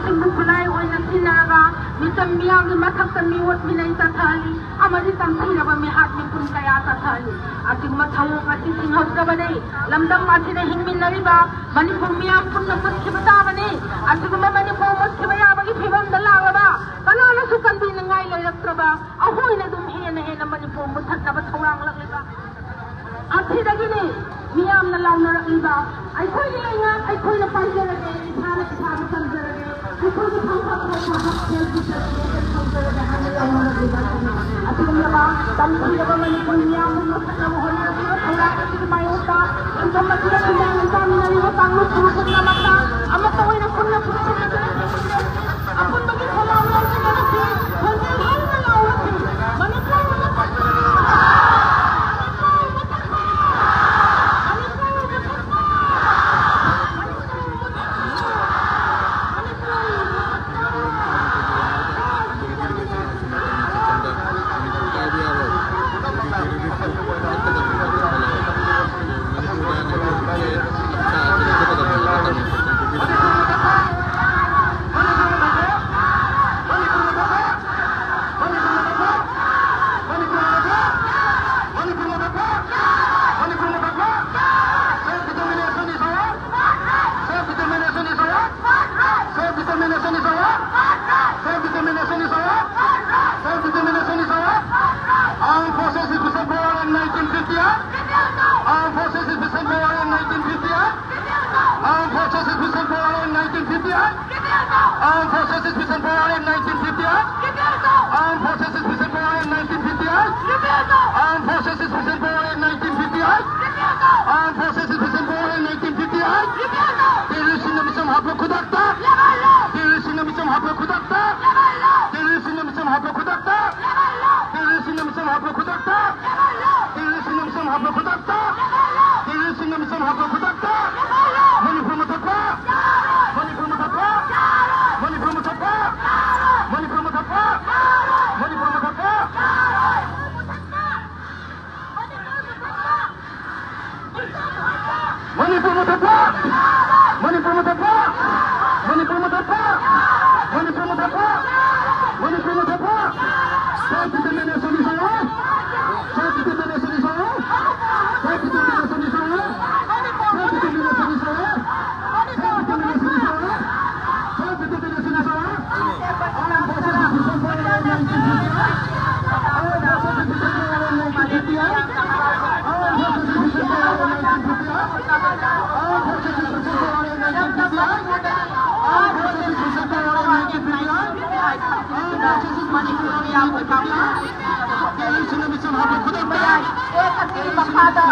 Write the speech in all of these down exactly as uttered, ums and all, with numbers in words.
ꯁꯤꯡꯕꯨ ꯈꯨꯠꯂꯥꯏ ꯑꯣꯏꯅ ꯁꯤꯖꯤꯟꯅꯔꯒ ꯃꯤꯆꯝ ꯃꯤꯌꯥꯝꯒꯤ ꯃꯊꯛꯇ ꯃꯤꯑꯣꯠ ꯃꯤꯅꯩ ꯆꯠꯊꯍꯜꯂꯤ ꯑꯃꯗꯤ ꯇꯝꯊꯤꯔꯕ ꯃꯤꯍꯥꯠ ꯃꯤꯄꯨꯟ ꯀꯌꯥ ꯆꯠꯊꯍꯜꯂꯤ꯫ ꯑꯁꯤꯒꯨꯝꯕ ꯊꯧꯑꯣꯡ ꯑꯁꯤ ꯊꯤꯡꯍꯧꯗ꯭ꯔꯕꯗꯤ ꯂꯝꯗꯝ ꯑꯁꯤꯗ ꯍꯤꯡꯃꯤꯟꯅꯔꯤꯕ ꯃꯅꯤꯄꯨꯔ ꯃꯤꯌꯥꯝ ꯄꯨꯟꯅ ꯃꯨꯠꯈꯤꯕ ꯇꯥꯕꯅꯤ꯫ ꯑꯁꯤꯒꯨꯝꯕ ꯃꯅꯤꯄꯨꯔ ꯃꯨꯠꯈꯤꯕ ꯌꯥꯕꯒꯤ ꯐꯤꯕꯝꯗ ꯂꯥꯛꯂꯕ ꯀꯅꯥꯅꯁꯨ ꯀꯟꯕꯤꯅꯤꯡꯉꯥꯏ ꯂꯩꯔꯛꯇ꯭ꯔꯕ ꯑꯩꯈꯣꯏꯅ ꯑꯗꯨꯝ ꯍꯦꯟꯅ ꯍꯦꯟꯅ ꯃꯅꯤꯄꯨꯔ ꯃꯨꯠꯊꯠꯅꯕ ꯊꯧꯔꯥꯡꯂꯛꯂꯤꯕ ꯑꯁꯤꯗꯒꯤꯅꯤ ꯃꯤꯌꯥꯝꯅ ꯂꯥꯎꯅꯔꯛꯂꯤꯕ, "ꯑꯩꯈꯣꯏꯒꯤ ꯂꯩꯉꯥꯛ ꯑꯩꯈꯣꯏꯅ ꯄꯥꯏꯖꯔꯒꯦ, ꯏꯁꯥꯅ ꯏꯁꯥꯕꯨ ꯀꯟꯖꯔꯒꯦ, ꯑꯩꯈꯣꯏꯒꯤ ꯐꯪꯐꯝ ꯊꯣꯛꯄ ꯍꯛ ꯁꯦꯜꯒꯤ ꯁꯔꯇꯤꯐꯤꯀꯦꯠ ꯐꯪꯖꯔꯒꯦ" ꯍꯥꯏꯅ ꯂꯥꯎꯅꯔꯛꯂꯤꯕ ꯑꯁꯤꯅꯤ꯫ ꯑꯁꯤꯒꯨꯝꯂꯕ ꯇꯝꯊꯤꯔꯕ ꯃꯅꯤꯄꯨꯔ ꯃꯤꯌꯥꯝꯕꯨ ꯃꯨꯠꯊꯠꯅꯕ ꯍꯣꯠꯅꯔꯛꯂꯤꯕ ꯊꯧꯔꯥꯡ ꯑꯁꯤꯒꯤ ꯃꯥꯌꯣꯛꯇ ꯁꯤꯟꯐꯝ ꯑꯁꯤꯗ ꯈꯨꯟꯗꯥ ꯂꯩꯇꯥꯃꯤꯟꯅꯔꯤꯕ ꯀꯥꯡꯂꯨꯞ ꯁꯔꯨꯛ ꯈꯨꯗꯤꯡꯃꯛꯇ ꯑꯃꯠꯇ ꯑꯣꯏꯅ ꯄꯨꯟꯅ ꯄꯨꯟꯁꯤꯟꯅꯗꯨꯅ ꯑꯄꯨꯟꯕꯒꯤ ꯈꯣꯜꯂꯥꯎ ꯂꯥꯎꯁꯤꯟꯅꯔꯁꯤ, ꯈꯣꯟꯖꯦꯜ ꯍꯧꯅ ꯂꯥꯎꯔꯁꯤ꯫ Manipur ꯃꯨꯠꯊꯠꯄ! Manipur ꯃꯨꯠꯊꯠꯄ! Self-determination is our right. Self-determination is our right. Self-determination is our right. Self-determination is our right. Armed forces is present power in nineteen fifty-eight. Armed forces is present power in nineteen fifty-eight. Armed forces is present power in nineteen fifty-eight. Armed forces is present power in nineteen fifty-eight. Armed forces is present power in nineteen fifty-eight. Armed forces is present power in nineteen fifty-eight. Armed forces is present power in nineteen fifty-eight. Terrorist ꯁꯤꯡꯅ ꯃꯤꯆꯝ ꯍꯥꯠꯄ ꯈꯨꯗꯛꯇ꯫ Terrorist ꯁꯤꯡꯅ ꯃꯤꯆꯝ ꯍꯥꯠꯄ ꯈꯨꯗꯛꯇ꯫ Terrorist ꯁꯤꯡꯅ ꯃꯤꯆꯝ ꯍꯥꯠꯄ ꯈꯨꯗꯛꯇ꯫ Terrorist ꯁꯤꯡꯅ ꯃꯤꯆꯝ ꯍꯥꯠꯄ ꯈꯨꯗꯛꯇ꯫ Terrorist ꯁꯤꯡꯅ ꯃꯤꯆꯝ ꯍꯥꯠꯄ ꯈꯨꯗꯛꯇ꯫ Terrorist ꯁꯤꯡꯅ ꯃꯤꯆꯝ ꯍꯥꯠꯄ ꯈꯨꯗꯛꯇ꯫ ꯃꯅꯤꯄꯨꯔ ꯃꯨꯠꯊꯠꯄ! ꯃꯅꯤꯄꯨꯔ ꯃꯨꯠꯊꯠꯄ! ꯃꯅꯤꯄꯨꯔ ꯃꯨꯠꯊꯠꯄ! ꯃꯅꯤꯄꯨꯔ ꯃꯨꯠꯊꯠꯄ! ꯃꯅꯤꯄꯨꯔ ꯃꯨꯠꯊꯠꯄ! ꯃꯅꯤꯄꯨꯔ ꯃꯨꯠꯊꯠꯄ! ꯃꯅꯤꯄꯨꯔ ꯃꯨꯠꯊꯠꯄ! ꯃꯅꯤꯄꯨꯔ ꯃꯨꯠꯊꯠꯄ! ꯃꯔꯝꯗꯤ ꯃꯅꯤꯄꯨꯔꯗ ꯃꯅꯤꯄꯨꯔ ꯃꯤꯌꯥꯝꯒꯤ ꯄꯥꯡꯒꯜ ꯃꯌꯥꯏ ꯑꯦꯛ ꯑꯁꯤꯒꯤ ꯃꯈꯥꯗ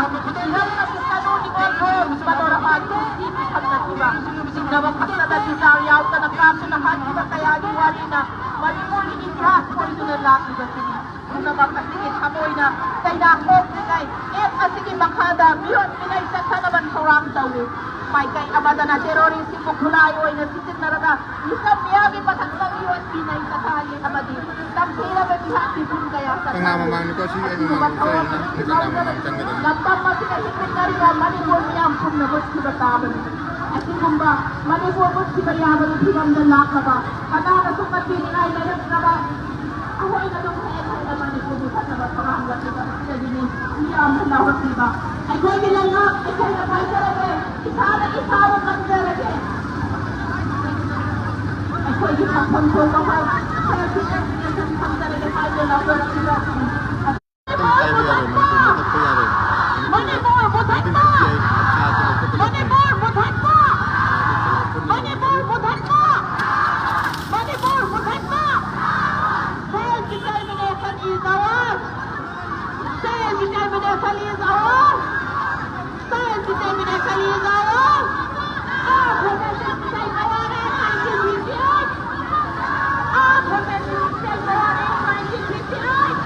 ꯏꯍꯧ ꯑꯁꯤ ꯁꯅꯨ ꯅꯤꯉꯣꯜ ꯃꯅꯣꯔꯃꯥ ꯇꯨ ꯗꯤ ꯄꯤꯐꯝꯅꯈꯤꯕ ꯆꯤꯡꯅꯕ ꯈꯛꯇꯗ ꯕꯤꯆꯥꯔ ꯌꯥꯎꯗꯅ ꯀꯥꯞꯇꯨꯅ ꯍꯥꯠꯈꯤꯕ ꯀꯌꯥꯒꯤ ꯋꯥꯔꯤꯅ ꯃꯅꯤꯄꯨꯔꯒꯤ ꯏꯇꯤꯍꯥꯁ ꯑꯣꯏꯗꯨꯅ ꯂꯥꯛꯂꯤꯕꯁꯤꯅꯤ꯫ ꯄꯨꯝꯅꯃꯛ ꯑꯁꯤꯒꯤ ꯊꯃꯣꯏꯅ ꯆꯩꯅꯥ ꯀꯣꯛꯇ꯭ꯔꯤꯉꯩ ꯑꯦꯞ ꯑꯁꯤꯒꯤ ꯃꯈꯥꯗ ꯃꯤꯑꯣꯠ ꯃꯤꯅꯩ ꯆꯠꯊꯅꯕ ꯊꯧꯔꯥꯡ ꯇꯧꯔꯤ꯫ ꯃꯥꯏꯀꯩ ꯑꯃꯗꯅ ꯇꯦꯔꯣꯔꯤꯁꯁꯤꯡꯕꯨ ꯈꯨꯠꯂꯥꯏ ꯑꯣꯏꯅ ꯁꯤꯖꯤꯟꯅꯔꯒ ꯃꯤꯆꯝ ꯃꯤꯌꯥꯝꯒꯤ ꯃꯊꯛꯇ ꯃꯤꯑꯣꯠ ꯃꯤꯅꯩ ꯆꯠꯊꯍꯜꯂꯤ ꯑꯃꯗꯤ ꯇꯝꯊꯤꯔꯕ ꯃꯤꯍꯥꯠ ꯃꯤꯄꯨꯟ ꯀꯌꯥ ꯀꯪꯂꯥ ꯆꯠꯊꯍꯜꯂꯤ꯫ ꯃꯃꯥꯡꯅꯤꯀꯣ, ꯁꯤ ꯑꯩ ꯑꯁꯤꯒꯨꯝꯕ ꯃꯃꯥꯡ ꯊꯧꯔꯝ ꯆꯪꯉꯦ꯫ ꯑꯁꯤ ꯀꯪꯂꯥ ꯃꯃꯥꯡ ꯆꯪꯒꯗꯕꯅꯤ꯫ ꯂꯝꯗꯝ ꯑꯁꯤꯗ ꯍꯤꯡꯃꯤꯟꯅꯔꯤꯕ ꯃꯅꯤꯄꯨꯔ ꯃꯤꯌꯥꯝ ꯄꯨꯝꯅꯃꯛ ꯁꯤꯕ ꯇꯥꯕꯅꯤ꯫ ꯑꯁꯤꯒꯨꯝꯕ ꯃꯅꯤꯄꯨꯔ ꯃꯨꯠꯈꯤꯕ ꯌꯥꯕꯒꯤ ꯐꯤꯕꯝꯗ ꯂꯥꯛꯂꯕ ꯀꯅꯥꯅꯁꯨ ꯀꯟꯕꯤꯅꯤꯡꯉꯥꯏ ꯂꯩꯔꯛꯇ꯭ꯔꯕ ꯑꯩꯈꯣꯏꯅ ꯑꯗꯨꯝ ꯍꯦꯛ ꯍꯦꯛꯇ ꯃꯅꯤꯄꯨꯔꯕꯨ ꯐꯠꯇꯕ ꯊꯧꯔꯥꯡ ꯂꯧꯈꯤꯕ ꯑꯁꯤꯗꯒꯤꯅꯤ ꯃꯤꯌꯥꯝꯅ ꯂꯥꯎꯔꯛꯂꯤꯕ꯫ ꯑꯩꯈꯣꯏꯒꯤ ꯂꯩꯉꯥꯛ ꯑꯩꯈꯣꯏꯅ ꯄꯥꯏꯖꯔꯒꯦ, ꯏꯁꯥꯅ ꯏꯁꯥꯕꯨ ꯀꯟꯖꯔꯒꯦ, ꯑꯩꯈꯣꯏꯒꯤ ꯐꯪꯐꯝ ꯊꯣꯛꯄ ꯍꯣꯏ ꯁꯦꯜꯐ ꯗꯤꯇꯔꯃꯤꯅꯦꯁꯟ ꯐꯪꯖꯔꯒꯦ ꯍꯥꯏꯗꯨꯅ ꯂꯥꯎꯊꯣꯔꯛꯂꯤꯕ ꯑꯁꯤꯅꯤ꯫ ꯃꯅꯤꯄꯨꯔ ꯃꯨꯊꯠꯄ! ꯃꯅꯤꯄꯨꯔ ꯃꯨꯊꯠꯄ! ꯃꯅꯤꯄꯨꯔ ꯃꯨꯊꯠꯄ! ꯃꯅꯤꯄꯨꯔ ꯃꯨꯊꯠꯄ! ꯃꯅꯤꯄꯨꯔ ꯃꯨꯊꯠꯄ! Self determination is ours! Self determination is ours! Self determination is ours! Our women didn't take the water in nineteen fifty-eight! Our women didn't take the water in nineteen fifty-eight!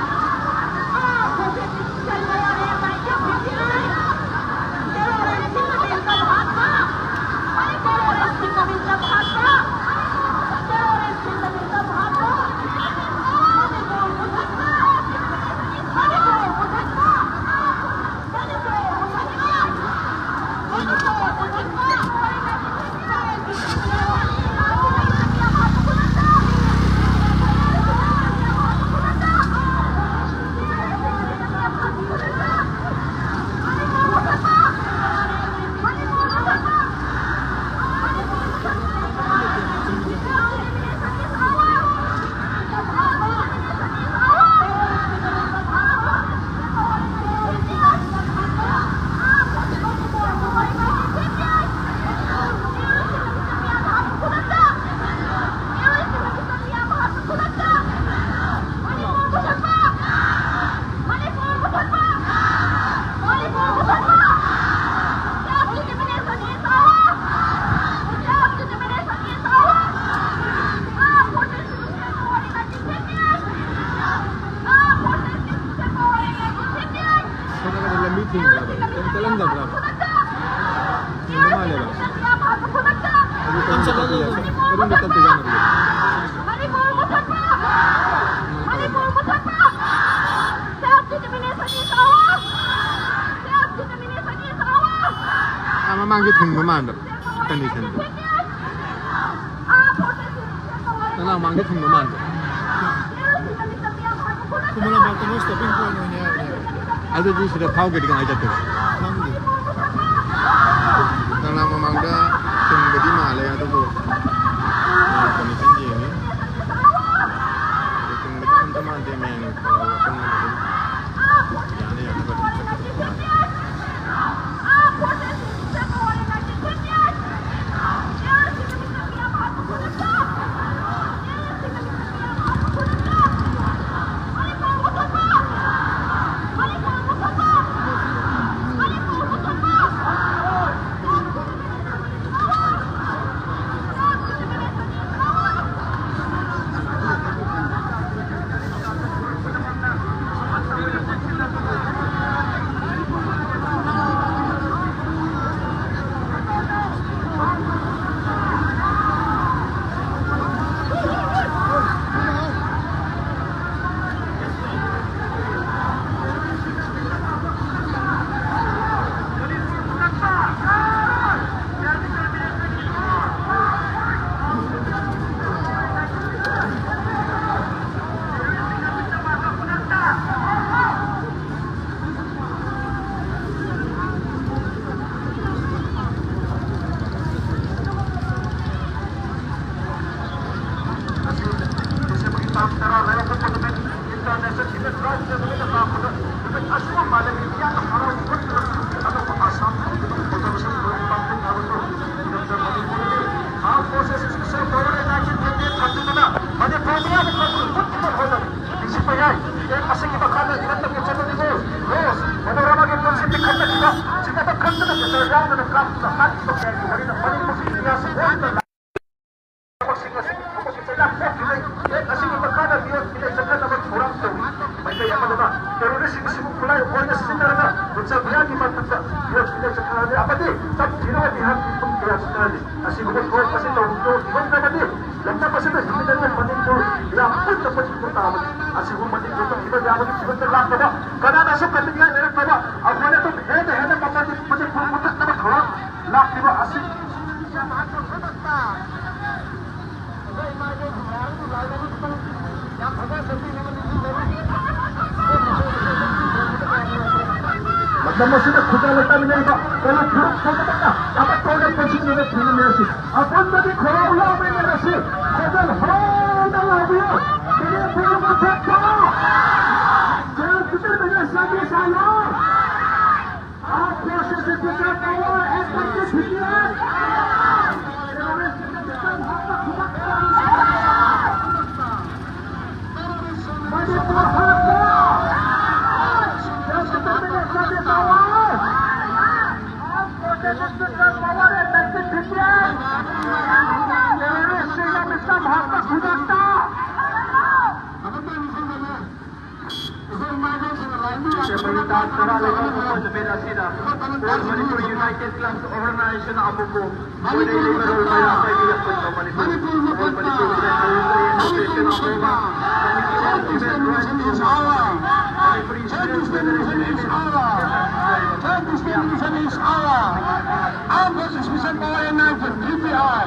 ꯃꯃꯥꯡꯁꯦ ꯊꯤꯡꯕ ꯃꯥꯟꯕ ꯀꯟꯗꯤꯁꯟꯗꯣ꯫ ꯅꯪ ꯃꯃꯥꯡꯗ ꯊꯤꯡꯕ ꯃꯥꯟꯕ꯫ ꯈꯨꯃꯟ ꯂꯝꯄꯥꯛꯇ ꯃꯣꯏ stopping point ꯑꯣꯏꯅ ꯍꯥꯏꯕꯅꯦꯕ꯫ ꯑꯗꯨꯗꯤ ꯁꯤꯗ ꯐꯥꯎꯒꯗꯤ ꯀꯃꯥꯏꯅ ꯇꯧꯗꯣꯏꯕ? ꯈꯪꯗꯦ꯫ ꯀꯪꯂꯥ ꯃꯃꯥꯡꯗ ꯊꯤꯡꯕꯗꯤ ꯃꯥꯜꯂꯦ, ꯑꯗꯨꯕꯨ ꯀꯟꯗꯤꯁꯟ ꯌꯦꯡꯉꯤ꯫ ꯑꯗꯨ ꯊꯤꯡꯕꯗꯤ ꯑꯝꯇ ꯃꯥꯟꯗꯦ, ꯃꯌꯥꯝꯒꯤ ꯈꯣꯡ ꯋꯥꯄꯨꯝ ꯑꯗꯨꯝ ꯌꯥꯅ ꯌꯥꯅꯕ ꯑꯗꯨꯝ ꯆꯠꯀꯗꯕ ꯃꯥꯜꯂꯦ꯫ ꯃꯥꯏꯀꯩ ꯑꯃꯗꯅ terrorist ꯁꯤꯡ ꯑꯁꯤꯕꯨ ꯈꯨꯠꯂꯥꯏ ꯑꯣꯏꯅ ꯁꯤꯖꯤꯟꯅꯔꯒ ꯅꯨꯡꯆꯠ ꯃꯤꯌꯥꯝꯒꯤ ꯃꯔꯛꯇ ꯃꯤꯑꯣꯏ ꯈꯨꯗꯤꯡꯃꯛ ꯆꯠꯊꯔꯅꯤ ꯑꯃꯗꯤ ꯇꯞ ꯊꯤꯔꯒ ꯃꯤꯍꯥꯠꯀꯤ ꯊꯕꯛ ꯀꯌꯥ ꯆꯠꯊꯔꯅꯤ꯫ ꯑꯁꯤꯒꯨꯝꯕ ꯊꯧꯑꯣꯡ ꯑꯁꯤ ꯇꯧꯗꯨꯅ ꯉꯝꯂꯕꯗꯤ ꯂꯝꯗꯝ ꯑꯁꯤꯗ ꯍꯤꯡꯃꯤꯟꯅꯔꯤꯕ ꯃꯅꯤꯄꯨꯔ ꯃꯤꯌꯥꯝ ꯄꯨꯝꯅꯃꯛ ꯍꯤꯡꯕ ꯇꯥꯕꯅꯤ꯫ ꯑꯁꯤꯒꯨꯝꯕ ꯃꯅꯤꯄꯨꯔꯗ ꯍꯤꯡꯕ ꯌꯥꯕꯒꯤ ꯐꯤꯕꯝꯗ ꯂꯥꯛꯄꯗ ꯀꯅꯥꯅꯁꯨ ꯀꯟꯅꯤꯡꯉꯥꯏ ꯂꯩꯔꯛꯇꯕ ꯑꯩꯈꯣꯏꯅ ꯑꯗꯨꯝ ꯍꯦꯟꯅ ꯍꯦꯟꯅ ꯃꯃꯜ ꯃꯅꯤꯄꯨꯔ ꯃꯨꯊꯠꯅꯕ ꯂꯥꯛꯂꯤꯕ ꯑꯁꯤ ꯃꯇꯝ ꯑꯁꯤꯗ ꯈꯨꯟꯗꯥ ꯂꯩꯇꯥꯃꯤꯟꯅꯔꯤꯕ ꯀꯂꯨꯞ ꯐꯨꯔꯨꯞ ꯈꯨꯗꯤꯡꯃꯛꯅ ꯑꯃꯠꯇ ꯑꯣꯏꯅ ꯄꯨꯟꯁꯤꯟꯗꯨꯅ ꯊꯦꯡꯅꯃꯤꯟꯅꯔꯁꯤ꯫ ꯑꯄꯨꯟꯕꯒꯤ ꯈꯣꯜꯂꯥꯎ ꯌꯥꯎꯃꯤꯟꯅꯔꯁꯤ꯫ ꯈꯣꯟꯖꯦꯜ ꯍꯧꯅ ꯂꯥꯎꯕꯤꯌꯨ꯫ ꯃꯅꯤꯄꯨꯔ ꯃꯊꯛꯇ! Self-Defense Service I R! Armed Forces Special Power and Terrorist Defense! Manipur ꯍꯥꯠꯄ! Self-Defense Service I R! Armed Forces Special Power and Terrorist Defense! ꯇꯦꯔꯣꯔꯤꯁꯁꯤꯡꯅ ꯃꯤꯆꯝ ꯍꯥꯠꯄ ꯈꯨꯗꯛꯇ! ꯗꯤꯁꯦꯝꯕꯔꯒꯤ ꯇꯥꯡ ꯇꯔꯥ ꯂꯩꯕ ꯃꯐꯝ ꯅꯨꯃꯤꯠ ꯑꯁꯤꯗ All Manipur United Clubs Organization ꯑꯃꯕꯨ ꯃꯣꯏꯅ ꯏꯃꯔꯣꯜ ꯃꯩꯔꯥ ꯄꯥꯏꯕꯤꯔꯛꯄ Manipur All Manipur Student Association of Burma, Committee on Women Rights, Manipuri Students Federation, Armed Forces Special Power and Nine ten, P P I.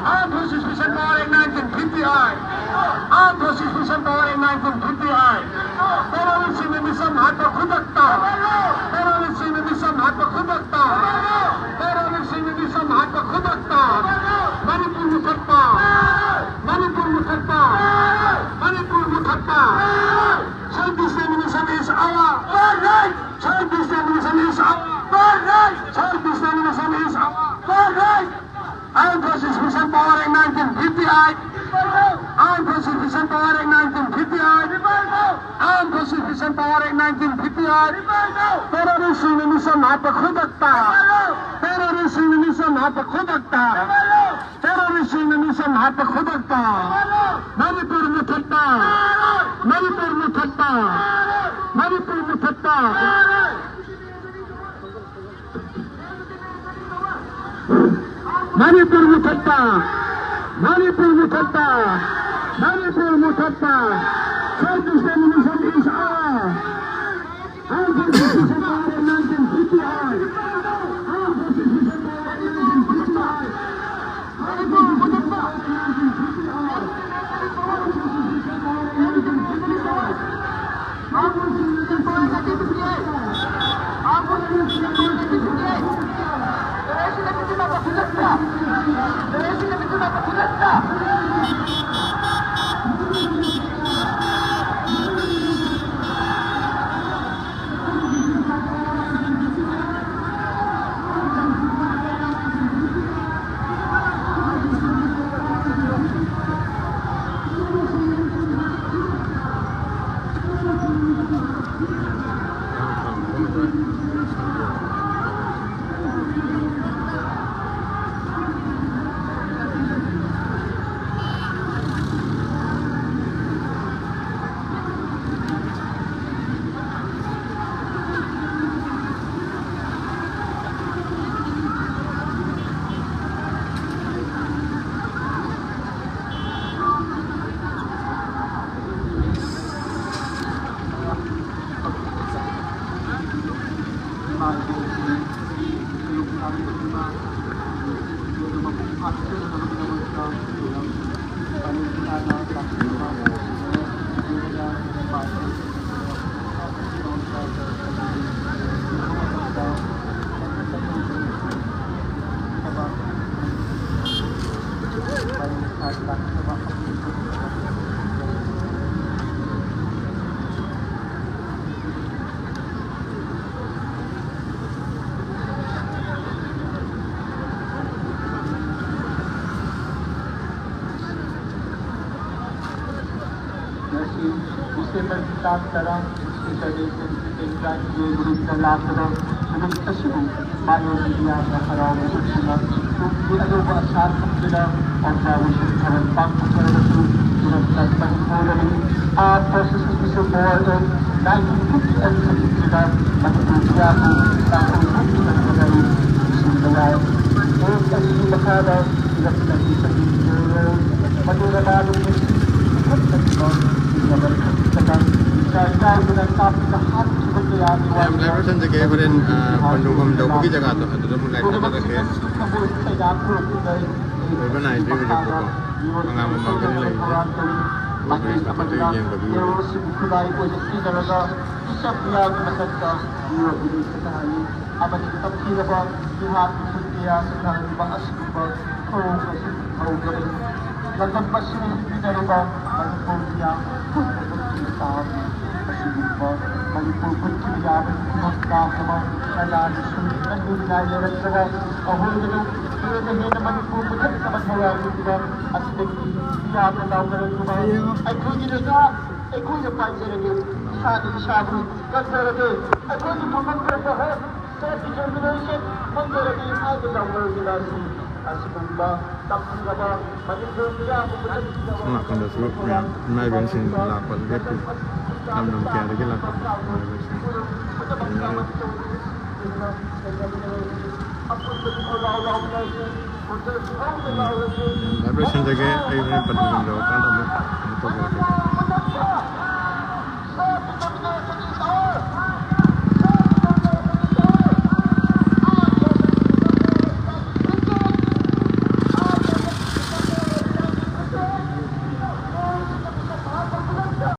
Armed Forces Special Power and Nine ten, P P I. Armed Forces Special Power and Nine ten, P P I. Terrorist ꯁꯤꯡꯅ ꯃꯤꯆꯝ ꯍꯥꯠꯄ ꯈꯨꯗꯛꯇ! Terrorist ꯁꯤꯡꯅ ꯃꯤꯆꯝ ꯍꯥꯠꯄ ꯈꯨꯗꯛꯇ! Terrorist ꯁꯤꯡꯅ ꯃꯤꯆꯝ ꯍꯥꯠꯄ ꯈꯨꯗꯛꯇ! ꯃꯅꯤꯄꯨꯔ ꯃꯨꯊꯠꯄ! ꯃꯅꯤꯄꯨꯔ ꯃꯨꯊꯠꯄ! ꯃꯅꯤꯄꯨꯔ ꯃꯨꯊꯠꯄ! Self-Determination is our right! Self-Determination is our right! Self-Determination is our right! Armed Forces Special Power and Nine ten, P P I. Armed Forces Special Power and Nine ten, P P I. Armed Forces Special Power and Nine ten, P P I. Terrorist ꯁꯤꯡꯅ ꯃꯤꯆꯝ ꯍꯥꯠꯄ ꯈꯨꯗꯛꯇ! Terrorist ꯁꯤꯡꯅ ꯃꯤꯆꯝ ꯍꯥꯠꯄ ꯈꯨꯗꯛꯇ! Terrorist ꯁꯤꯡꯅ ꯃꯤꯆꯝ ꯍꯥꯠꯄ ꯈꯨꯗꯛꯇ! ꯃꯅꯤꯄꯨꯔ ꯃꯨꯊꯠꯄ! ꯃꯅꯤꯄꯨꯔ ꯃꯨꯊꯠꯄ! ꯃꯅꯤꯄꯨꯔ ꯃꯨꯊꯠꯄ! ꯃꯅꯤꯄꯨꯔ ꯃꯨꯊꯠꯄ! ꯃꯅꯤꯄꯨꯔ ꯃꯨꯊꯠꯄ! ꯃꯅꯤꯄꯨꯔ ꯃꯨꯊꯠꯄ! Self-Determination is our! Armed Forces Special Power and Nine ten, P P I. Armed ꯂꯥꯛ ꯇꯔꯥ ꯏꯟꯇꯔꯅꯦꯁꯅꯦꯜ ꯏꯁꯇꯨꯗꯦꯟ ꯔꯥꯏꯠ ꯗꯦ ꯅꯨꯃꯤꯠꯇ ꯂꯥꯛꯄꯗ ꯅꯨꯃꯤꯠ ꯑꯁꯤꯕꯨ ꯃꯥꯂꯦꯝꯒꯤ ꯃꯤꯌꯥꯝꯅ ꯍꯔꯥꯎꯕ ꯎꯠꯇꯨꯅ ꯇꯨꯡꯒꯤ ꯑꯅꯧꯕ ꯑꯁꯥ ꯊꯝꯗꯨꯅ ꯑꯣꯕꯖꯥꯔꯕꯦꯁꯟ ꯊꯕꯛ ꯄꯥꯡꯊꯣꯛꯆꯔꯕꯁꯨ ꯏꯔꯝꯗꯝ ꯃꯅꯤꯄꯨꯔꯗꯗꯤ armed forces of December nineteen fifty eight ꯁꯖꯤꯛꯇꯨꯅ ꯃꯅꯤꯄꯨꯔ ꯃꯤꯌꯥꯝꯕꯨ ꯇꯥꯡꯈꯨꯜ ꯈꯨꯠꯇꯨꯅ ꯍꯣꯠꯅꯔꯤ꯫ ꯅꯤꯡꯁꯤꯡꯕ ꯌꯥꯏ꯫ ꯑꯦꯛ ꯑꯁꯤꯒꯤ ꯃꯈꯥꯗ ꯏꯔꯝꯗꯝꯒꯤ ꯁꯖꯤꯛ ꯃꯗꯨꯅ ꯃꯥꯒꯤ ꯏꯊꯛꯇ ꯏꯕ ꯏꯟꯅꯕ ꯈꯛꯇꯗ ꯏꯆꯥ ꯏꯆꯥꯎꯗꯨꯅ ꯀꯥꯞꯇꯨꯅ ꯍꯥꯠꯈꯤꯕ ꯀꯌꯥꯒꯤ ꯌꯥꯝ ꯋꯥꯔꯤ ꯂꯥꯏꯕ ꯁꯟꯖꯒꯦ꯫ ꯍꯣꯔꯦꯟ, ꯑ, ꯄꯟꯗꯨ ꯉꯝꯗꯧꯕꯒꯤ ꯖꯒꯥꯗꯣ ꯑꯗꯨꯗ ꯑꯃꯨꯛ ꯂꯥꯏꯞ ꯊꯥꯗꯔꯛꯀꯦ꯫ ꯊꯃꯣꯏ ꯀꯌꯥ ꯀꯣꯛꯇꯨꯅ ꯑꯣꯏꯕ ꯅꯥꯏꯗ꯭ꯔꯤ ꯍꯧꯖꯤꯛ ꯐꯥꯎꯕ꯫ ꯑꯉꯥꯡ ꯃꯃꯥꯡꯗꯅꯤ ꯂꯩꯔꯤꯁꯦ꯫ ꯃꯥꯏꯀꯩ ꯄꯣꯠ ꯆꯩ ꯑꯃꯗ ꯌꯦꯡꯕꯒꯤ ꯍꯦꯔꯣꯁꯤꯕꯨ ꯈꯨꯠꯂꯥꯏ ꯑꯣꯏꯅ ꯁꯤꯖꯤꯟꯅꯔꯒ ꯃꯤꯆꯝ ꯃꯤꯌꯥꯝꯒꯤ ꯃꯊꯛꯇ ꯃꯤꯑꯣꯏꯕꯒꯤ ꯈꯨꯠꯇ ꯍꯥꯏꯌꯨ ꯑꯃꯗꯤ ꯇꯝꯊꯤꯔꯕ ꯃꯤꯍꯥꯠ ꯃꯤꯄꯨꯟ ꯀꯌꯥ ꯁꯣꯛꯅꯍꯟꯕ ꯑꯁꯤꯒꯨꯝꯕ ꯊꯧꯑꯣꯡ ꯑꯁꯤ ꯍꯧꯈ꯭ꯔꯕꯅꯤ꯫ ꯂꯝꯗꯝ ꯑꯁꯤꯕꯨ ꯍꯤꯡꯃꯤꯟꯅꯔꯤꯕ ꯃꯅꯤꯄꯨꯔ ꯃꯤꯌꯥꯝ ꯄꯨꯝꯅꯃꯛꯀꯤ ꯃꯇꯥꯡ ꯑꯁꯤꯒꯨꯝꯕ ꯃꯅꯤꯄꯨꯔ ꯄꯨꯝꯕ ꯌꯥꯕꯒꯤ ꯐꯤꯕꯝ ꯇꯥꯈ꯭ꯔꯕ ꯀꯌꯥꯒꯤ ꯁꯨꯝ ꯀꯟꯕꯤꯅꯤꯡꯉꯥꯏ ꯂꯩꯔꯛꯇ꯭ꯔꯕ ꯑꯍꯣꯡꯕꯗꯨ ꯍꯦꯟꯅ ꯍꯦꯟꯅ ꯃꯅꯤꯄꯨꯔ ꯃꯨꯊꯠꯅꯕ ꯊꯧꯔꯥꯡꯒꯤ ꯐꯤꯕꯝ ꯑꯁꯤꯗꯒꯤ ꯃꯤꯌꯥꯝꯅ ꯂꯥꯎꯅꯔꯛꯂꯤꯕ ꯑꯩꯈꯣꯏꯒꯤ ꯂꯩꯉꯥꯛ ꯑꯩꯈꯣꯏꯅ ꯄꯥꯏꯖꯔꯒꯦ, ꯏꯁꯥꯅ ꯏꯁꯥꯕꯨ ꯀꯟꯖꯔꯒꯦ, ꯑꯩꯈꯣꯏꯒꯤ ꯐꯪꯐꯝ ꯊꯣꯛꯄ ꯍꯛ ꯁꯦꯜꯐ ꯗꯤꯇꯔꯃꯤꯅꯦꯁꯟ ꯐꯪꯖꯔꯒꯦ ꯍꯥꯏꯕ ꯂꯥꯎꯅꯔꯛꯂꯤꯕ ꯑꯁꯤ ꯑꯁꯤꯒꯨꯝꯕ ꯇꯝꯕꯤꯔꯕ ꯃꯅꯤꯄꯨꯔ ꯃꯤꯌꯥꯝꯕꯨ ꯃꯨꯊꯠꯅꯕ ꯁꯣꯝ ꯅꯥꯀꯟꯗꯁꯨ ꯃꯌꯥꯝ ꯏꯃꯥ ꯏꯕꯦꯟꯁꯤꯡ ꯂꯥꯛꯄ ꯂꯦꯞꯄꯤ꯫ ꯂꯝ ꯂꯝ ꯀꯌꯥꯗꯒꯤ ꯂꯥꯛꯄ ꯏꯃꯥ ꯏꯕꯦꯟꯁꯤꯡ ꯌꯦꯡꯅꯔꯤ꯫ ꯌꯥꯝ ꯂꯥꯏꯕ ꯂꯣꯏꯁꯤꯟꯖꯒꯦ꯫ ꯑꯩ ꯍꯣꯔꯦꯟ ꯄꯟꯕꯤꯔꯝ ꯌꯧꯔꯀꯥꯟꯗ ꯑꯃꯨꯛ ꯀꯩꯅꯣ ꯇꯧꯖꯔꯛꯀꯦ꯫